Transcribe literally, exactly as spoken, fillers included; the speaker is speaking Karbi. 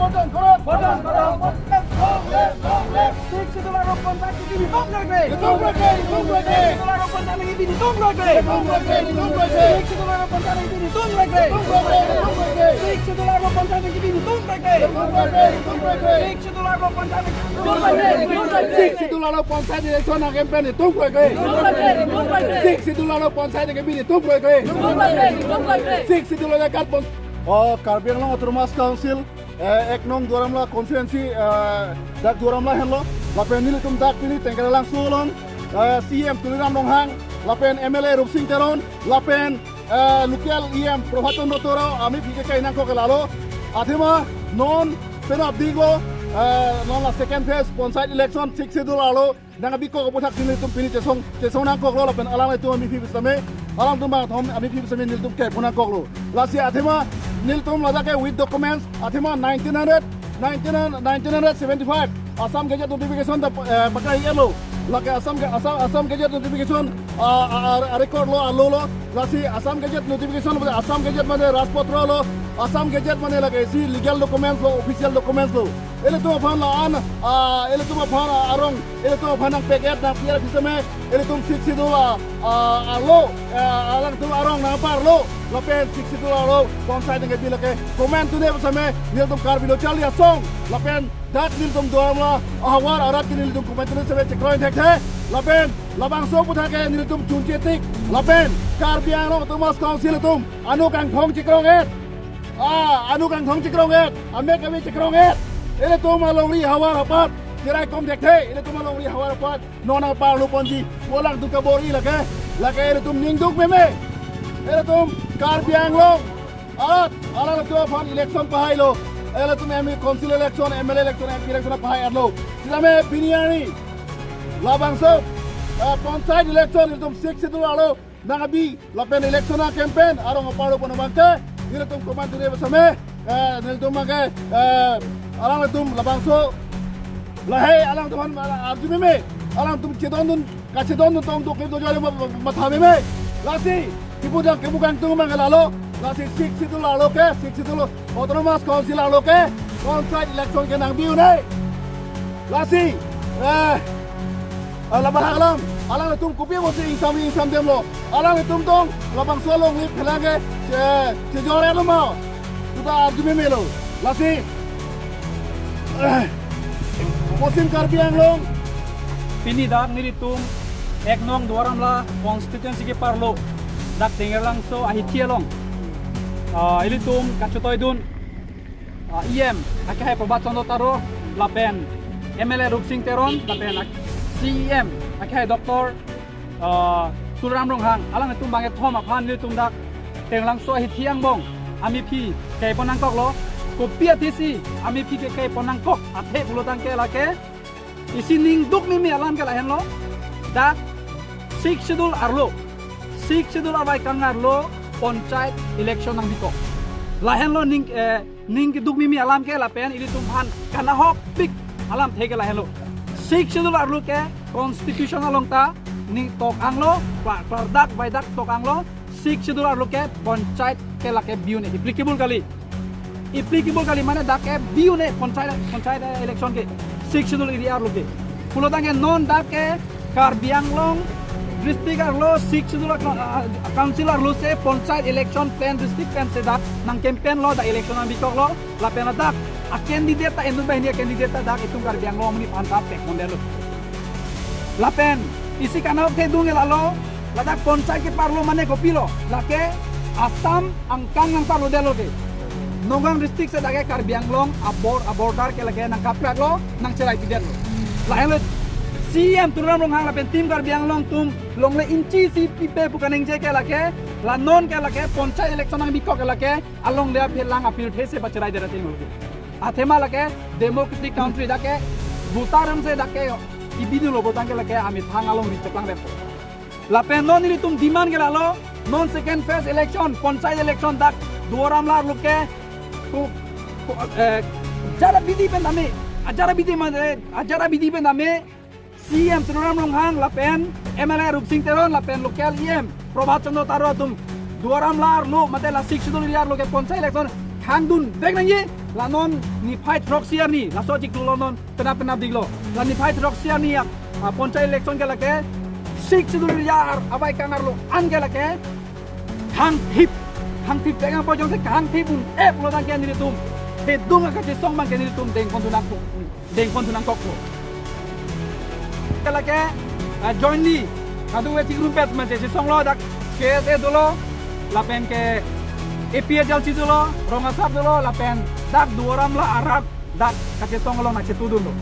বর্জন করো, বর্জন করো। Long live, long live। Sixth Schedule আরো পঞ্চায়েত কি বিনি তুম রাখবে? তুম রাখবে, তুম রাখবে। Sixth Schedule আরো পঞ্চায়েত কি বিনি তুম রাখবে? তুম রাখবে, তুম রাখবে। Sixth Schedule আরো পঞ্চায়েত কি বিনি তুম রাখবে? তুম রাখবে, তুম রাখবে। Sixth Schedule আরো পঞ্চায়েত কি বিনি তুম রাখবে? তুম রাখবে, তুম রাখবে। Sixth Schedule আরো পঞ্চায়েত কি বিনি তুম রাখবে? তুম রাখবে, তুম রাখবে। Sixth Schedule আরো পঞ্চায়েত election a campaign তুম রাখবে। তুম রাখবে, তুম রাখবে। Sixth Schedule আরো পঞ্চায়েত কি বিনি তুম রাখবে। তুম রাখবে, তুম রাখবে। Sixth Schedule আরো কার পন-, ও, কার্বি আংলং Autonomous Council, eh, এক নং Duar Amla constituency, eh, dak Duar Amla henlo, lapen nelitum dak pini Tengkeralangso along, eh, C E M Tuliram Ronghang, lapen M L A Rupsing Teron, lapen, eh, local E M Prabhat Chandra Taro, amephi ke kai nangkok ke lalo. Athema non penap diklo, eh, non la second phase panchayat election Sixth Schedule arlo, nangkebikok aphuthak si nelitum pini chesong, chesong nangkoklo lapen alanglitum amephi pusitame, alangtum bang athom amephi pusitame nelitum kepon nangkoklo. Lasi athema nelitum ladak ke with documents, athema nineteen hundred, nineteen hundred, nineteen hundred seventy-five Assam Gazette notification ta, eh, pakai elo. Lake Assam Ga-, Assam, Assam Gazette notification, ah, ah, ah, record lo, arlo lo. Lasi Assam Gazette notification lo, Assam Gazette mane Rajpatra lo, Assam Gazette mane lake isi legal documents lo, official documents lo. Ilitum aphan la-an, ah, ilitum aphan, ah, arong, ilitum aphan nangpek-et nangpi-et pusitame, ilitum Sixth Schedule, ah, ah, arlo, ah, alangtum arong nangparlo, lapen Sixth Schedule arlo, panchayat nangkebi lake, komantu ne pusitame, nelitum Karbi Lo Charli Asong, lapen dak nelitum Duar Amla ahavar arat ke nelitum komantu ne pusitame chekroi thekthe, lapen labangso aphuthak ke nelitum chunche tik, lapen Karbi Anglong Autonomous Council atum, anut kangthong chekrong-et. Ah, anut kangthong chekrong-et, amek kami chekrong-et. Ilitum alongri havar apat, cherai kom thekthe, ilitum alongri havar apat, non nangparlo ponji, pu alangtum kabor-i lake, lake ilitum ning duk meme. Ilitum Karbi Anglong, at, alangtum aphan election pahailo, ilitum M E council election, M L A election, M P election pahai arlo. Sitame pini arni, labangso, eh, panchayat election, ilitum Sixth Schedule arlo, nangkebi, lapen election a campaign arong aparlo pon abangke, nelitum komantu ne pusitame, eh, nelitum abangke, eh, alanglitum labangso, lahei alangtum aphan arju meme, alangtum chedondun, kachedondun tong dok ke dojo ma-, ma-, matha meme. Lasi, kipu jang kipu kangtung abangke lalo, lasi Sixth Schedule arlo ke, Sixth Schedule Autonomous Council arlo ke, panchayat election ke nangbi un-e. Lasi, eh, ah, labang alam, alanglitum kopi pusi ingsam ingsam demlo. Alanglitum tong, labangso alongri phelang ke, che-, chejor-etlo ma. Puta arju memelo. Lasi, eh, Poschim Karbi Anglong. Pini dak nelitum ek nong Duar Amla constituency keparlo, dak Tengkeralangso ahithi along, ah, ilitum kachetoidun, ah, E M akehai Prabhat Chandra Taro, lapen M L A Rupsing Teron, lapen ak-, C E M akehai Doctor, ah, Tuliram Ronghang, alanglitum bangkethom aphan nelitum dak Tengkeralangso ahithi angbong amephi kekai pon nangkoklo. Kopi athesi amephi kekai pon nangkok athe pulo tangke lake, isi ning duk meme alam ke lahenlo. Dak Sixth Schedule arlo, Sixth Schedule arvai kang arlo panchayat election nangbikok. Lahenlo ning, eh, ning keduk meme alam ke lapen ilitum aphan kanahokpik alamthe ke lahenlo. Sixth Schedule arlo ke constitution along ta ning tok anglo, kla-, klardak vaidak tok anglo, Sixth Schedule arlo ke panchayat ke lake bi un-e, applicable kali. Applicable kali mane dak ke bi un-e panchayat, panchayat election ke Sixth Schedule area arlo ke. Pulo tangke non dak ke Karbi Anglong district arlo Sixth Schedule, ah, ah, council arlo si panchayat election pen district pen si dak nang campaign lo, dak election nangbikoklo, lapen dak a candidate ta, endun banghini a candidate ta dak itum Karbi Anglong amonit aphan ta pek mondelo. Lapen isi kanahokpik thedung ke lalo, ladak panchayat keparlo mane kopilo, lake Assam angkang nangparlodetlo ke. Nagaon district si dak ke Karbi Anglong abor-, aborder ke lake nangkapraklo, nangcherai pidetlo. Lahenlo C E M Tuliram Ronghang lapen Team Karbi Anglong atum longle inchi isi pipe pu kaningje ke lake, la non ke lake panchayat election nangbikok ke lake, alongle aphelang apirthe si pacherai det ateng lo ke. Athema lake democratic country dak ke, voter atum si dak ke, ibidunlo pulo tangke lake amethang alongri cheplang det. Lapen non nelitum demand ke lalo, non second phase election, panchayat election dak Duar Amla arlo ke, ko, ko, eh, ajat abidi pen tame, ajat abidi mane, ajat abidi pen tame, C E M Tuliram Ronghang lapen M L A Rupsing Teron lapen local E M Prabhat Chandra Taro atum Duar Amla arlo mate la Sixth Schedule area arlo ke panchayat election khangdun vek nangji, La non niphai throksi arni, laso chiklo lo non, penap penap diklo. La niphai throksi arni yak, ah, panchayat election ke lake, Sixth Schedule area avaikang arlo an ke lake, khangthip, khangthip kang pajong se khangthip un-ep lo tangke nelitum. Thedung akachesong abang ke nelitum dengpon thu nangkok, dengpon thu nangkokpo. Ke lake, ah, jointly, adu we chikrumpet man chesong lo dak K S A dolo, lapen ke A P H L C dolo, rong asap dolo, lapen dak Duar Amla arat dak kachesong along nangchetudunlo.